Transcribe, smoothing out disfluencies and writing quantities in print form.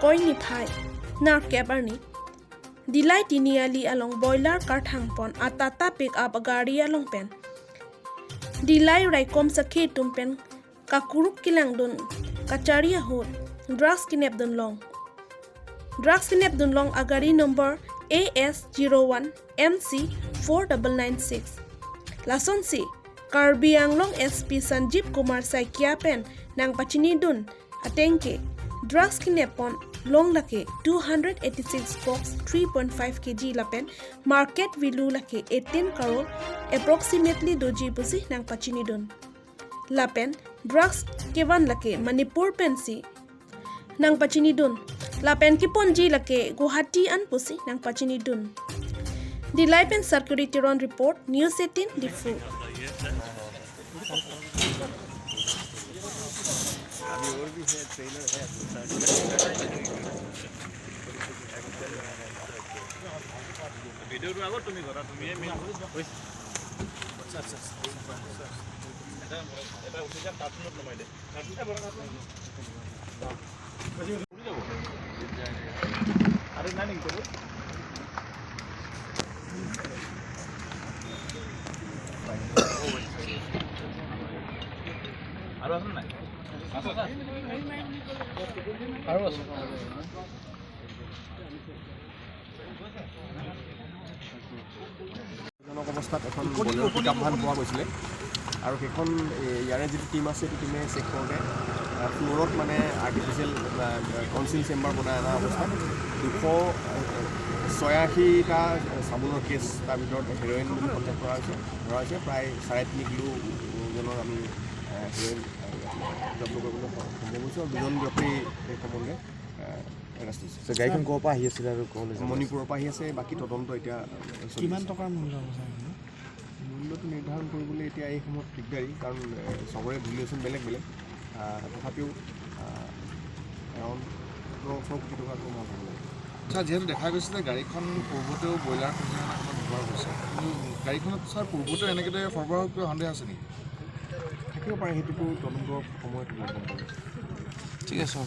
Koi ni phai nar kebarni Dilai Tiniali along boiler karthang pon atata pick up gari along pen Dilai raikom sakhi tumpen kakuruk kilang dun kacharia hut drugs kinep dun long drugs kinep dun long agari number AS01 MC 4996 Lason si Karbi Anglong SP Sanjeev Kumar Saikia pen nang pachini dun atengke drugs kinepon long lake 286 box 3.5 kg lapen market value lake 18 crore approximately doji pusi nang pachini dun lapen drugs kevan lake Manipur pensi nang pachini dun lapen kiponji lake Guwahati an pusi nang pachini dun The Life and Security Run Report, News 18, Diphu. অৱস্থাত এখন পিক up ভান পোৱা গৈছিলে আৰু সেইখন ইয়াৰে যিটো team আছে সেইটো টীমে চেক কৰোঁতে ফ্ল'ৰত মানে আৰ্টিফিচিয়েল কনচিল চেম্বাৰ বনাই অনা অৱস্থাত 286টা চাবোনৰ কেছ, তাৰ ভিতৰত হেৰইন বুলি সন্দেহ কৰা হৈছে, ধৰা হৈছে। প্ৰায় 3.5 কিলো ওজনৰ আমি হেৰইন জব্দ কৰিবলৈ সম্ভৱ হৈছোঁ আৰু দুজন ব্যক্তি এই সম্বন্ধে এৰেষ্ট হৈছে। গাড়ীখন ক'ৰ পৰা আহি আছিলে আৰু ক'লৈ? মণিপুৰৰ পৰা আহি আছে। বাকী তদন্ত এতিয়া কিমান টকাৰ মূল্য হ'ব? মূল্যটো নিৰ্ধাৰণ কৰিবলৈ এতিয়া এই সময়ত দিগদাৰী, কাৰণ চবৰে ভেলুৱেশ্যন বেলেগ বেলেগ। তথাপিও এৰাউণ্ড 17-18 কোটি টকাটো মই ভাবোঁ। ছাৰ, যিহেতু দেখা গৈছে যে গাড়ীখন পূৰ্বতেও ব্ৰইলাৰ খনত ব্যৱহাৰ হৈছে, কিন্তু গাড়ীখনত ছাৰ পূৰ্বতেও এনেকৈ সৰবৰাহ কিবা সন্দেহ আছে নেকি? থাকিব পাৰে, সেইটোতো তদন্তৰ সময়ত গম পাব। ঠিক আছে।